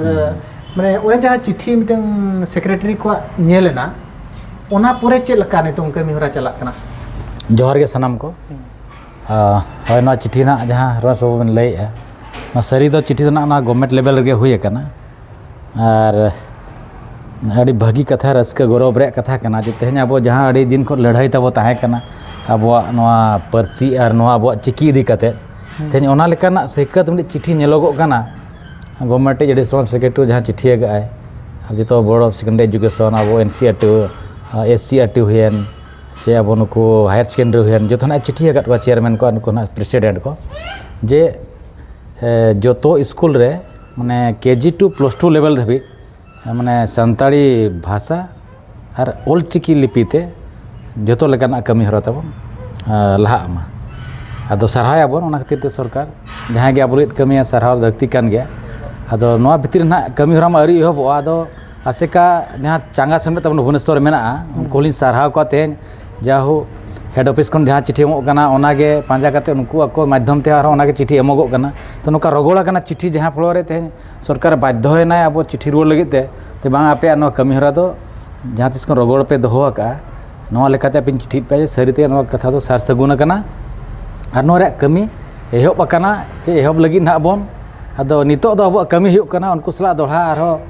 ᱢᱟᱱᱮ ᱚᱱᱮ ᱡᱟᱦᱟᱸ ᱪᱤᱴᱷᱤ ᱢᱤᱫᱴᱟᱝ ᱥᱮᱠᱨᱮᱴᱟᱨᱤ ᱠᱚᱣᱟᱜ ᱧᱮᱞ ᱮᱱᱟ, ᱚᱱᱟ ᱯᱚᱨᱮ ᱪᱮᱫ ᱞᱮᱠᱟ ᱱᱤᱛᱚᱝ ᱠᱟᱹᱢᱤ ᱦᱚᱨᱟ ᱪᱟᱞᱟᱜ ᱠᱟᱱᱟ? ᱡᱚᱦᱟᱨ ᱜᱮ ᱥᱟᱱᱟᱢ ᱠᱚ᱾ ᱟ, ᱦᱳᱭ, ᱱᱚᱣᱟ ᱪᱤᱴᱷᱤ ᱨᱮᱱᱟᱜ ᱡᱟᱦᱟᱸ ᱨᱚᱥ ᱵᱟᱵᱚᱱ ᱞᱟᱹᱭᱮᱫᱼᱟ, ᱱᱚᱣᱟ ᱥᱟᱹᱨᱤ ᱫᱚ ᱪᱤᱴᱷᱤ ᱫᱚ ᱱᱟᱜ ᱱᱚᱣᱟ ᱜᱚᱵᱷᱢᱮᱱᱴ ᱞᱮᱵᱮᱞ ᱨᱮᱜᱮ ᱦᱩᱭ ᱟᱠᱟᱱᱟ᱾ ᱟᱨ ᱟᱹᱰᱤ ᱵᱷᱟᱹᱜᱤ ᱠᱟᱛᱷᱟ, ᱨᱟᱹᱥᱠᱟᱹ ᱜᱚᱨᱚᱵᱽ ᱨᱮᱭᱟᱜ ᱠᱟᱛᱷᱟ ᱠᱟᱱᱟ ᱡᱮ ᱛᱮᱦᱮᱧ ᱟᱵᱚ ᱡᱟᱦᱟᱸ ᱟᱹᱰᱤ ᱫᱤᱱ ᱠᱷᱚᱱ ᱞᱟᱹᱲᱦᱟᱹᱭ ᱛᱟᱵᱚ ᱛᱟᱦᱮᱸ ᱠᱟᱱᱟ, ᱟᱵᱚᱣᱟᱜ ᱱᱚᱣᱟ ᱯᱟᱹᱨᱥᱤ ᱟᱨ ᱱᱚᱣᱟ ᱟᱵᱚᱣᱟᱜ ᱪᱤᱠᱤ ᱤᱫᱤ ᱠᱟᱛᱮᱫ, ᱛᱮᱦᱮᱧ ᱚᱱᱟ ᱞᱮᱠᱟᱱᱟᱜ ᱥᱟᱹᱭᱠᱟᱹᱛ ᱢᱤᱫᱴᱤᱡ ᱪᱤᱴᱷᱤ ᱧᱮᱞᱚᱜᱚᱜ ᱠᱟᱱᱟ᱾ ᱜᱚᱵᱷᱢᱮᱱᱴ ᱨᱤᱡ ᱮᱰᱤᱥᱚᱱᱟᱞ ᱥᱮᱠᱨᱮᱴᱟᱨᱤ ᱡᱟᱦᱟᱸ ᱪᱤᱴᱷᱤ ᱟᱠᱟᱫ ᱟᱭ, ᱟᱨ ᱡᱚᱛᱚ Board of Secondary Education, ᱟᱵᱚ NCERT, SCERT ᱦᱩᱭᱮᱱ, ᱥᱮ ᱟᱵᱚ ᱱᱩᱠᱩ ᱦᱟᱭᱟᱨ ᱥᱮᱠᱮᱱᱰᱟᱨᱤ ᱦᱩᱭᱮᱱ, ᱡᱚᱛᱚ ᱱᱟᱜ ᱪᱤᱴᱷᱤ ᱟᱠᱟᱫ ᱠᱚᱣᱟ ᱪᱮᱭᱟᱨᱢᱮᱱ ᱠᱚ, ᱱᱩᱠᱩ ᱱᱟᱜ ᱯᱨᱮᱥᱤᱰᱮᱱᱴ ᱠᱚ, ᱡᱮ, ᱮ, ᱡᱚᱛᱚ ᱥᱠᱩᱞ ᱨᱮ, ᱢᱟᱱᱮ, ᱠᱮᱡᱤ ᱴᱩ ᱯᱞᱟᱥ ᱴᱩ ᱞᱮᱵᱮᱞ ᱫᱷᱟᱹᱵᱤᱡ, ᱢᱟᱱᱮ, ᱥᱟᱱᱛᱟᱲᱤ ᱵᱷᱟᱥᱟ ᱟᱨ ᱚᱞ ᱪᱤᱠᱤ ᱞᱤᱯᱤ ᱛᱮ ᱡᱚᱛᱚ ᱞᱮᱠᱟᱱᱟᱜ ᱠᱟᱹᱢᱤ ᱦᱚᱨᱟ ᱛᱟᱵᱚᱱ, ᱮ, ᱞᱟᱦᱟᱜ ᱢᱟ᱾ ᱟᱫᱚ ᱥᱟᱨᱦᱟᱣ ᱟᱵᱚᱱ ᱚᱱᱟ ᱠᱷᱟᱹᱛᱤᱨ ᱛᱮ ᱥᱚᱨᱠᱟᱨ, ᱡᱟᱦᱟᱸᱭ ᱜᱮ ᱟᱵᱚ ᱞᱟᱹᱜᱤᱫ ᱠᱟᱹᱢᱤᱭᱟ, ᱥᱟᱨᱦᱟᱣ ᱞᱟᱹᱠᱛᱤ ᱠᱟᱱ ᱜᱮᱭᱟ᱾ ᱟᱫᱚ ᱱᱚᱣᱟ ᱵᱷᱤᱛᱤᱨ ᱨᱮ ᱱᱟᱜ ᱠᱟᱹᱢᱤ ᱦᱚᱨᱟ ᱢᱟ ᱟᱹᱣᱨᱤ ᱮᱦᱚᱵᱚᱜᱼᱟ᱾ ᱟᱫᱚ ᱟᱥᱮᱠᱟ ᱡᱟᱦᱟᱸ ᱪᱟᱸᱜᱟ ᱥᱮᱢᱞᱮᱫ ᱛᱟᱵᱚᱱ ᱵᱷᱩᱵᱽᱱᱮᱥᱚᱨ ᱨᱮ ᱢᱮᱱᱟᱜᱼᱟ, ᱩᱱᱠᱩ ᱦᱚᱸᱞᱤᱧ ᱥᱟᱨᱦᱟᱣ ᱠᱚᱣᱟ᱾ ᱛᱮᱦᱮᱧ ᱡᱟᱦᱳ ᱦᱮᱰ ᱚᱯᱷᱤᱥ ᱠᱷᱚᱱ ᱡᱟᱦᱟᱸ ᱪᱤᱴᱷᱤ ᱮᱢᱚᱜ ᱠᱟᱱᱟ, ᱚᱱᱟᱜᱮ ᱯᱟᱸᱡᱟ ᱠᱟᱛᱮ ᱩᱱᱠᱩ ᱟᱠᱚ ᱢᱟᱫᱽᱫᱷᱚᱢ ᱛᱮ ᱟᱨᱦᱚᱸ ᱚᱱᱟᱜᱮ ᱪᱤᱴᱷᱤ ᱮᱢᱚᱜᱚᱜ ᱠᱟᱱᱟ᱾ ᱛᱚ, ᱱᱚᱝᱠᱟ ᱨᱚᱜᱚᱲ ᱟᱠᱟᱱᱟ ᱪᱤᱴᱷᱤ, ᱡᱟᱦᱟᱸ ᱯᱷᱚᱞᱚ ᱨᱮ ᱛᱮᱦᱮᱧ ᱥᱚᱨᱠᱟᱨ ᱵᱟᱫᱽᱫᱷᱚᱭᱮᱱᱟᱭ ᱟᱵᱚ ᱪᱤᱴᱷᱤ ᱨᱩᱣᱟᱹᱲ ᱞᱟᱹᱜᱤᱫ ᱛᱮ, ᱡᱮ ᱵᱟᱝ, ᱟᱯᱮᱭᱟᱜ ᱱᱚᱣᱟ ᱠᱟᱹᱢᱤ ᱦᱚᱨᱟ ᱫᱚ ᱡᱟᱦᱟᱸ ᱛᱤᱥ ᱠᱷᱚᱱ ᱨᱚᱜᱚᱲ ᱯᱮ ᱫᱚᱦᱚ ᱟᱠᱟᱫᱼᱟ, ᱱᱚᱣᱟ ᱞᱮᱠᱟᱛᱮ ᱟᱯᱮᱧ ᱪᱤᱴᱷᱤᱭᱮᱫ ᱯᱮᱭᱟ ᱡᱮ ᱥᱟᱹᱨᱤᱛᱮ ᱱᱚᱣᱟ ᱠᱟᱛᱷᱟ ᱫᱚ ᱥᱟᱨ ᱥᱟᱹᱜᱩᱱ ᱟᱠᱟᱱᱟ ᱟᱨ ᱱᱚᱣᱟ ᱨᱮᱭᱟᱜ ᱠᱟᱹᱢᱤ ᱮᱦᱚᱵ ᱟᱠᱟᱱᱟ ᱪᱮ ᱮᱦᱚᱵ ᱞᱟᱹᱜᱤᱫ ᱱᱟᱦᱟᱜ ᱵᱚᱱ᱾ ᱟᱫᱚ ᱱᱤᱛᱚᱜ ᱫᱚ ᱟᱵᱚᱣᱟᱜ ᱠᱟᱹᱢᱤ ᱦᱩᱭᱩᱜ ᱠᱟᱱᱟ ᱩᱱᱠᱩ ᱥᱟᱞᱟᱜ ᱫᱚᱦᱲᱟ ᱟᱨᱦᱚᱸ,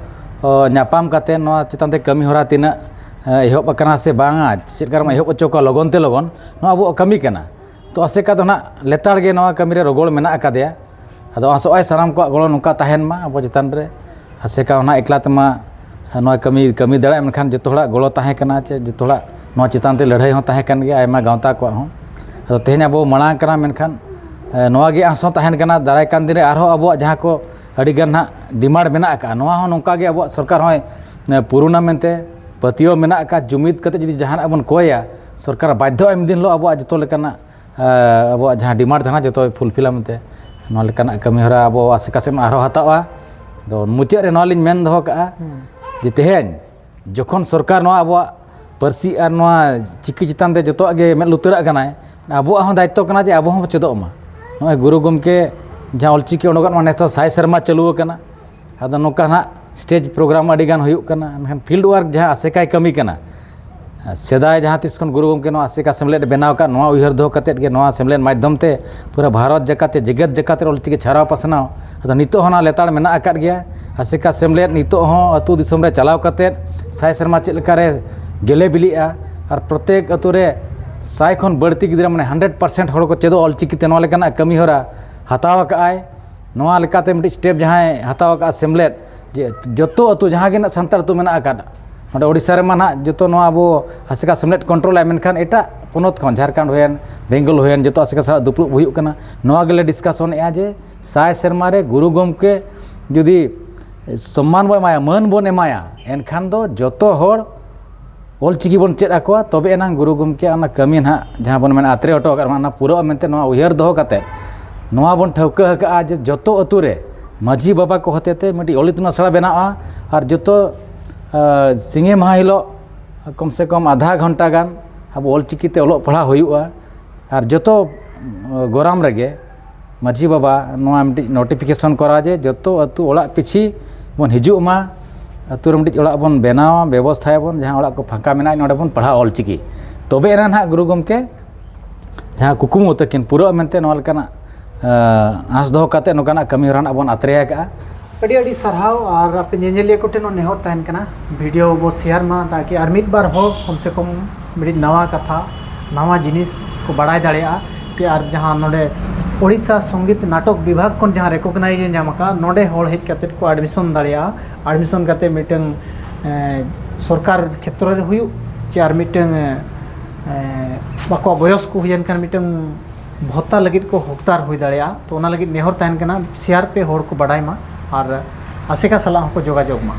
ᱚ, ᱧᱟᱯᱟᱢ ᱠᱟᱛᱮ ᱱᱚᱣᱟ ᱪᱮᱛᱟᱱ ᱛᱮ ᱠᱟᱹᱢᱤ ᱦᱚᱨᱟ ᱛᱤᱱᱟᱹᱜ, ᱮ, ᱮᱦᱚᱵ ᱟᱠᱟᱱᱟ ᱥᱮ ᱵᱟᱝᱟ, ᱪᱮᱫ ᱞᱮᱠᱟ ᱨᱮᱢᱟ ᱮᱦᱚᱵ ᱦᱚᱪᱚ ᱠᱚᱣᱟ ᱞᱚᱜᱚᱱ ᱛᱮ ᱞᱚᱜᱚᱱ, ᱱᱚᱣᱟ ᱟᱵᱚᱣᱟᱜ ᱠᱟᱹᱢᱤ ᱠᱟᱱᱟ᱾ ᱛᱚ, ᱟᱥᱮᱠᱟ ᱫᱚ ᱱᱟᱦᱟᱜ ᱞᱮᱛᱟᱲ ᱜᱮ ᱱᱚᱣᱟ ᱠᱟᱹᱢᱤ ᱨᱮ ᱨᱚᱜᱚᱲ ᱢᱮᱱᱟᱜ ᱟᱠᱟᱫᱮᱭᱟ᱾ ᱟᱫᱚ ᱟᱥᱚᱜᱼᱟᱭ ᱥᱟᱱᱟᱢ ᱠᱚᱣᱟᱜ ᱜᱚᱲᱚ ᱱᱚᱝᱠᱟ ᱛᱟᱦᱮᱱ ᱢᱟ ᱟᱵᱚ ᱪᱮᱛᱟᱱ ᱨᱮ᱾ ᱟᱥᱮᱠᱟ ᱚᱱᱟ ᱮᱠᱞᱟ ᱛᱮᱢᱟ ᱱᱚᱣᱟ ᱠᱟᱹᱢᱤ, ᱠᱟᱹᱢᱤ ᱫᱟᱲᱮᱭᱟᱜᱼᱟ, ᱢᱮᱱᱠᱷᱟᱱ ᱡᱚᱛᱚ ᱦᱚᱲᱟᱜ ᱜᱚᱲᱚ ᱛᱟᱦᱮᱸ ᱠᱟᱱᱟ, ᱪᱮ ᱡᱚᱛᱚ ᱦᱚᱲᱟᱜ ᱱᱚᱣᱟ ᱪᱮᱛᱟᱱ ᱛᱮ ᱞᱟᱹᱲᱦᱟᱹᱭ ᱦᱚᱸ ᱛᱟᱦᱮᱸ ᱠᱟᱱ ᱜᱮᱭᱟ ᱟᱭᱢᱟ ᱜᱟᱶᱛᱟ ᱠᱚᱣᱟᱜ ᱦᱚᱸ᱾ ᱟᱫᱚ ᱛᱮᱦᱮᱧ ᱟᱵᱚ ᱢᱟᱲᱟᱝ ᱠᱟᱱᱟ, ᱢᱮᱱᱠᱷᱟᱱ, ᱮ, ᱱᱚᱣᱟ ᱜᱮ ᱟᱸᱥ ᱦᱚᱸ ᱛᱟᱦᱮᱱ ᱠᱟᱱᱟ ᱫᱟᱨᱟᱭ ᱠᱟᱱ ᱫᱤᱱ ᱨᱮ ᱟᱨᱦᱚᱸ ᱟᱵᱚᱣᱟᱜ ᱡᱟᱦᱟᱸ ᱠᱚ ᱟᱹᱰᱤ ᱜᱟᱱ ᱦᱟᱸᱜ ᱰᱤᱢᱟᱱᱰ ᱢᱮᱱᱟᱜ ᱟᱠᱟᱫᱼᱟ, ᱱᱚᱣᱟ ᱦᱚᱸ ᱱᱚᱝᱠᱟ ᱜᱮ ᱟᱵᱚᱣᱟᱜ ᱥᱚᱨᱠᱟᱨ ᱦᱚᱸᱭ ᱯᱩᱨᱩᱱᱟ ᱢᱮᱱᱛᱮ ᱯᱟᱹᱛᱭᱟᱹᱣ ᱢᱮᱱᱟᱜ ᱟᱠᱟᱫ, ᱡᱩᱢᱤᱫ ᱠᱟᱛᱮ ᱡᱩᱫᱤ ᱡᱟᱦᱟᱱᱟᱜ ᱵᱚᱱ ᱠᱚᱭᱟ, ᱥᱚᱨᱠᱟᱨ ᱵᱟᱫᱽᱫᱷᱚ ᱮᱢ ᱫᱤᱱ ᱦᱤᱞᱳᱜ ᱟᱵᱚᱣᱟᱜ ᱡᱚᱛᱚ ᱞᱮᱠᱟᱱᱟᱜ, ᱟᱵᱚᱣᱟᱜ ᱡᱟᱦᱟᱸ ᱰᱤᱢᱟᱱᱰ ᱛᱟᱦᱮᱱᱟ, ᱡᱚᱛᱚᱭ ᱯᱷᱩᱞᱯᱷᱤᱞᱟ ᱢᱮᱱᱛᱮ ᱱᱚᱣᱟ ᱞᱮᱠᱟᱱᱟᱜ ᱠᱟᱹᱢᱤ ᱦᱚᱨᱟ ᱟᱵᱚ ᱟᱥᱮᱠᱟ ᱥᱮᱫ ᱟᱨᱦᱚᱸ ᱦᱟᱛᱟᱣᱟ᱾ ᱟᱫᱚ ᱢᱩᱪᱟᱹᱫ ᱨᱮ ᱱᱚᱣᱟ ᱞᱤᱧ ᱢᱮᱱ ᱫᱚᱦᱚ ᱠᱟᱜᱼᱟ ᱡᱮ ᱛᱮᱦᱮᱧ ᱡᱚᱠᱷᱚᱱ ᱥᱚᱨᱠᱟᱨ ᱱᱚᱣᱟ ᱟᱵᱚᱣᱟᱜ ᱯᱟᱹᱨᱥᱤ ᱟᱨ ᱱᱚᱣᱟ ᱪᱤᱠᱤ ᱪᱮᱛᱟᱱ ᱛᱮ ᱡᱚᱛᱚᱣᱟᱜ ᱜᱮ ᱢᱮᱫ ᱞᱩᱛᱟᱹᱨᱟᱜ ᱠᱟᱱᱟᱭ, ᱟᱵᱚᱣᱟᱜ ᱦᱚᱸ ᱫᱟᱭᱤᱛᱛᱚ ᱠᱟᱱᱟ ᱡᱮ ᱟᱵᱚ ᱦᱚᱸ ᱪᱮᱫᱚᱜ ᱢᱟ᱾ ᱱᱚᱜᱼᱚᱭ ᱜᱩᱨᱩ ᱜᱚᱢᱠᱮ ᱡᱟᱦᱟᱸ ᱚᱞᱪᱤᱠᱤ ᱚᱰᱚᱠᱚᱜ ᱢᱟ, ᱱᱮᱥ ᱫᱚ ᱥᱟᱭ ᱥᱮᱨᱢᱟ ᱪᱟᱹᱞᱩ ᱟᱠᱟᱱᱟ᱾ ᱟᱫᱚ ᱱᱚᱝᱠᱟ ᱱᱟᱦᱟᱜ ᱥᱴᱮᱡᱽ ᱯᱨᱳᱜᱨᱟᱢ ᱟᱹᱰᱤ ᱜᱟᱱ ᱦᱩᱭᱩᱜ ᱠᱟᱱᱟ, ᱢᱮᱱᱠᱷᱟᱱ ᱯᱷᱤᱞᱰ ᱣᱟᱨᱠ ᱡᱟᱦᱟᱸ ᱟᱥᱮᱠᱟᱭ ᱠᱟᱹᱢᱤ ᱠᱟᱱᱟ, ᱥᱮᱫᱟᱭ ᱡᱟᱦᱟᱸ ᱛᱤᱥ ᱠᱷᱚᱱ ᱜᱩᱨᱩ ᱜᱚᱢᱠᱮ ᱱᱚᱣᱟ ᱟᱥᱮᱠᱟ ᱥᱮᱢᱞᱮᱫ ᱮ ᱵᱮᱱᱟᱣ ᱟᱠᱟᱫ, ᱱᱚᱣᱟ ᱩᱭᱦᱟᱹᱨ ᱫᱚᱦᱚ ᱠᱟᱛᱮᱫ ᱜᱮ ᱱᱚᱣᱟ ᱥᱮᱢᱞᱮᱫ ᱢᱟᱫᱽᱫᱷᱚᱢ ᱛᱮ ᱯᱩᱨᱟᱹ ᱵᱷᱟᱨᱚᱛ ᱡᱟᱠᱟᱛ ᱨᱮ, ᱡᱮᱜᱮᱛ ᱡᱟᱠᱟᱛ ᱨᱮ ᱚᱞᱪᱤᱠᱤ ᱪᱷᱟᱨᱟᱣ ᱯᱟᱥᱱᱟᱣ᱾ ᱟᱫᱚ ᱱᱤᱛᱚᱜ ᱦᱚᱸ ᱚᱱᱟ ᱞᱮᱛᱟᱲ ᱢᱮᱱᱟᱜ ᱟᱠᱟᱫ ᱜᱮᱭᱟ᱾ ᱟᱥᱮᱠᱟ ᱥᱮᱢᱞᱮᱫ ᱱᱤᱛᱚᱜ ᱦᱚᱸ ᱟᱹᱛᱩ ᱫᱤᱥᱚᱢ ᱨᱮ ᱪᱟᱞᱟᱣ ᱠᱟᱛᱮᱫ ᱥᱟᱭ ᱥᱮᱨᱢᱟ ᱪᱮᱫ ᱞᱮᱠᱟᱨᱮ ᱜᱮᱞᱮ ᱵᱤᱞᱤᱜᱼᱟ, ᱟᱨ ᱯᱨᱚᱛᱮᱠ ᱟᱹᱛᱩ ᱨᱮ ᱥᱟᱭ ᱠᱷᱚᱱ ᱵᱟᱹᱲᱛᱤ ᱜᱤᱫᱽᱨᱟᱹ, ᱢᱟᱱᱮ ᱦᱟᱱᱰᱨᱮᱰ ᱯᱟᱨᱥᱮᱱᱴ ᱦᱚᱲ ᱠᱚ ᱪᱮᱫᱚᱜ ᱚᱞᱪᱤᱠᱤ ᱛᱮ, ᱱᱚᱣᱟ ᱞᱮᱠᱟᱱᱟᱜ ᱠᱟᱹᱢᱤ ᱦᱚᱨᱟ ᱦᱟᱛᱟᱣ ᱟᱠᱟᱫ ᱟᱭ᱾ ᱱᱚᱣᱟ ᱞᱮᱠᱟᱛᱮ ᱢᱤᱫᱴᱤᱡ ᱥᱴᱮᱯ ᱡᱟᱦᱟᱸᱭ ᱦᱟᱛᱟᱣ ᱟᱠᱟᱫᱼᱟ ᱥᱮᱢᱞᱮᱫ, ᱡᱮ ᱡᱚᱛᱚ ᱟᱹᱛᱩ ᱡᱟᱦᱟᱸ ᱜᱮ ᱱᱟᱜ ᱥᱟᱱᱛᱟᱲ ᱟᱹᱛᱩ ᱢᱮᱱᱟᱜ ᱟᱠᱟᱫ, ᱱᱚᱰᱮ ᱳᱰᱤᱥᱟ ᱨᱮᱢᱟ ᱱᱟᱜ ᱡᱚᱛᱚ ᱱᱚᱣᱟ ᱟᱵᱚ ᱟᱥᱮᱠᱟ ᱥᱮᱢᱞᱮᱫ ᱠᱚᱱᱴᱨᱳᱞᱟᱭ, ᱢᱮᱱᱠᱷᱟᱱ ᱮᱴᱟᱜ ᱯᱚᱱᱚᱛ ᱠᱷᱚᱱ, ᱡᱷᱟᱲᱠᱷᱚᱸᱰ ᱦᱩᱭᱮᱱ, ᱵᱮᱝᱜᱚᱞ ᱦᱩᱭᱮᱱ, ᱡᱚᱛᱚ ᱟᱥᱮᱠᱟ ᱥᱟᱞᱟᱜ ᱫᱩᱯᱲᱩᱵ ᱦᱩᱭᱩᱜ ᱠᱟᱱᱟ᱾ ᱱᱚᱣᱟ ᱜᱮᱞᱮ ᱰᱤᱥᱠᱟᱥᱚᱱᱮᱫᱼᱟ ᱡᱮ ᱥᱟᱭ ᱥᱮᱨᱢᱟ ᱨᱮ ᱜᱩᱨᱩ ᱜᱚᱢᱠᱮ ᱡᱩᱫᱤ ᱥᱚᱢᱢᱟᱱ ᱵᱚᱱ ᱮᱢᱟᱭᱟ, ᱢᱟᱹᱱ ᱵᱚᱱ ᱮᱢᱟᱭᱟ, ᱮᱱᱠᱷᱟᱱ ᱫᱚ ᱡᱚᱛᱚ ᱦᱚᱲ ᱚᱞᱪᱤᱠᱤ ᱵᱚᱱ ᱪᱮᱫ ᱟᱠᱚᱣᱟ, ᱛᱚᱵᱮ ᱮᱱᱟᱝ ᱜᱩᱨᱩ ᱜᱚᱢᱠᱮᱭᱟᱜ ᱚᱱᱟ ᱠᱟᱹᱢᱤ ᱱᱟᱦᱟᱜ ᱡᱟᱦᱟᱸ ᱵᱚᱱ ᱢᱮᱱᱟ ᱟᱛᱨᱮ ᱦᱚᱴᱚ ᱟᱠᱟᱫ, ᱚᱱᱟ ᱯᱩᱨᱟᱹᱜᱼᱟ ᱢᱮᱱᱛᱮ ᱱᱚᱣᱟ ᱩᱭᱦᱟᱹᱨ ᱫᱚᱦᱚ ᱠᱟᱛᱮᱫ ᱱᱚᱣᱟ ᱵᱚᱱ ᱴᱷᱟᱹᱣᱠᱟᱹ ᱟᱠᱟᱫᱼᱟ ᱡᱮ ᱡᱚᱛᱚ ᱟᱹᱛᱩ ᱨᱮ ᱢᱟᱹᱡᱷᱤ ᱵᱟᱵᱟ ᱠᱚ ᱦᱚᱛᱮᱛᱮ ᱢᱤᱫᱴᱤᱡ ᱚᱞ ᱤᱛᱩᱱ ᱟᱥᱲᱟ ᱵᱮᱱᱟᱜᱼᱟ᱾ ᱟᱨ ᱡᱚᱛᱚ, ᱟ, ᱥᱤᱸᱜᱮ ᱢᱟᱦᱟ ᱦᱤᱞᱳᱜ ᱠᱚᱢ ᱥᱮ ᱠᱚᱢ ᱟᱫᱷᱟ ᱜᱷᱚᱱᱴᱟ ᱜᱟᱱ ᱟᱵᱚ ᱚᱞᱪᱤᱠᱤ ᱛᱮ ᱚᱞᱚᱜ ᱯᱟᱲᱦᱟᱣ ᱦᱩᱭᱩᱜᱼᱟ᱾ ᱟᱨ ᱡᱚᱛᱚ, ᱟ, ᱜᱚᱨᱟᱢ ᱨᱮᱜᱮ ᱢᱟᱹᱡᱷᱤ ᱵᱟᱵᱟ ᱱᱚᱣᱟ ᱢᱤᱫᱴᱤᱡ ᱱᱳᱴᱤᱯᱷᱤᱠᱮᱥᱚᱱ ᱠᱚᱨᱟᱣ ᱡᱮ ᱡᱚᱛᱚ ᱟᱹᱛᱩ ᱚᱲᱟᱜ ᱯᱤᱪᱷᱤ ᱵᱚᱱ ᱦᱤᱡᱩᱜ ᱢᱟ, ᱟᱹᱛᱩ ᱨᱮ ᱢᱤᱫᱴᱤᱡ ᱚᱲᱟᱜ ᱵᱚᱱ ᱵᱮᱱᱟᱣᱟ, ᱵᱮᱵᱚᱥᱛᱷᱟᱭᱟᱵᱚᱱ, ᱡᱟᱦᱟᱸ ᱚᱲᱟᱜ ᱠᱚ ᱯᱷᱟᱸᱠᱟ ᱢᱮᱱᱟᱜᱼᱟ, ᱱᱚᱰᱮ ᱵᱚᱱ ᱯᱟᱲᱦᱟᱣ ᱚᱞᱪᱤᱠᱤ᱾ ᱛᱚᱵᱮ ᱮᱱᱟ ᱱᱟᱦᱟᱜ ᱜᱩᱨᱩ ᱜᱚᱢᱠᱮ ᱡᱟᱦᱟᱸ ᱠᱩᱠᱢᱩ ᱛᱟᱹᱠᱤᱱ ᱯᱩᱨᱟᱹᱜᱼᱟ ᱢᱮᱱᱛᱮ ᱱᱚᱣᱟ ᱞᱮᱠᱟᱱᱟᱜ, ᱟᱸᱥ ᱫᱚᱦᱚ ᱠᱟᱛᱮ ᱱᱚᱝᱠᱟᱱᱟᱜ ᱠᱟᱹᱢᱤ ᱦᱚᱨᱟ ᱱᱟᱜ ᱵᱚᱱ ᱟᱛᱨᱮ ᱟᱠᱟᱫᱼᱟ᱾ ᱟᱹᱰᱤ ᱟᱹᱰᱤ ᱥᱟᱨᱦᱟᱣ᱾ ᱟᱨ ᱟᱯᱮ ᱧᱮᱧᱮᱞᱤᱭᱟᱹ ᱠᱚᱴᱷᱮᱱ ᱦᱚᱸ ᱱᱮᱦᱚᱨ ᱛᱟᱦᱮᱱ ᱠᱟᱱᱟ, ᱵᱷᱤᱰᱤᱭᱳ ᱵᱚ ᱥᱮᱭᱟᱨ ᱢᱟ, ᱛᱟᱠᱤ ᱟᱨ ᱢᱤᱫ ᱵᱟᱨ ᱦᱚᱲ ᱠᱚᱢ ᱥᱮ ᱠᱚᱢ ᱢᱤᱫᱴᱤᱡ ᱱᱟᱣᱟ ᱠᱟᱛᱷᱟ, ᱱᱟᱣᱟ ᱡᱤᱱᱤᱥ ᱠᱚ ᱵᱟᱲᱟᱭ ᱫᱟᱲᱮᱭᱟᱜᱼᱟ᱾ ᱪᱮ ᱟᱨ ᱡᱟᱦᱟᱸ ᱱᱚᱰᱮ ᱳᱰᱤᱥᱟ ᱥᱚᱝᱜᱤᱛ ᱱᱟᱴᱚᱠ ᱵᱤᱵᱷᱟᱜᱽ ᱠᱷᱚᱱ ᱡᱟᱦᱟᱸ ᱨᱮᱠᱚᱜᱱᱟᱭᱤᱡᱽ ᱮ ᱧᱟᱢ ᱟᱠᱟᱫ, ᱱᱚᱰᱮ ᱦᱚᱲ ᱦᱮᱡ ᱠᱟᱛᱮᱫ ᱠᱚ ᱮᱰᱢᱤᱥᱚᱱ ᱫᱟᱲᱮᱭᱟᱜᱼᱟ᱾ ᱮᱰᱢᱤᱥᱚᱱ ᱠᱟᱛᱮᱫ ᱢᱤᱫᱴᱟᱝ, ᱮᱸ, ᱥᱚᱨᱠᱟᱨ ᱠᱷᱮᱛᱨᱚ ᱨᱮ ᱦᱩᱭᱩᱜ, ᱪᱮ ᱟᱨ ᱢᱤᱫᱴᱟᱝ, ᱮᱸ, ᱟᱠᱚᱣᱟᱜ ᱵᱚᱭᱚᱥ ᱠᱚ ᱦᱩᱭᱮᱱ ᱠᱷᱟᱱ ᱢᱤᱫᱴᱟᱝ ᱵᱷᱚᱛᱟ ᱞᱟᱹᱜᱤᱫ ᱠᱚ ᱦᱚᱠᱫᱟᱨ ᱦᱩᱭ ᱫᱟᱲᱮᱭᱟᱜᱼᱟ᱾ ᱛᱚ ᱚᱱᱟ ᱞᱟᱹᱜᱤᱫ ᱱᱮᱦᱚᱨ ᱛᱟᱦᱮᱱ ᱠᱟᱱᱟ, ᱥᱮᱭᱟᱨ ᱯᱮ, ᱦᱚᱲ ᱠᱚ ᱵᱟᱰᱟᱭ ᱢᱟ ᱟᱨ ᱟᱥᱮᱠᱟ ᱥᱟᱞᱟᱜ ᱦᱚᱸᱠᱚ ᱡᱳᱜᱟᱡᱳᱜᱽ ᱢᱟ᱾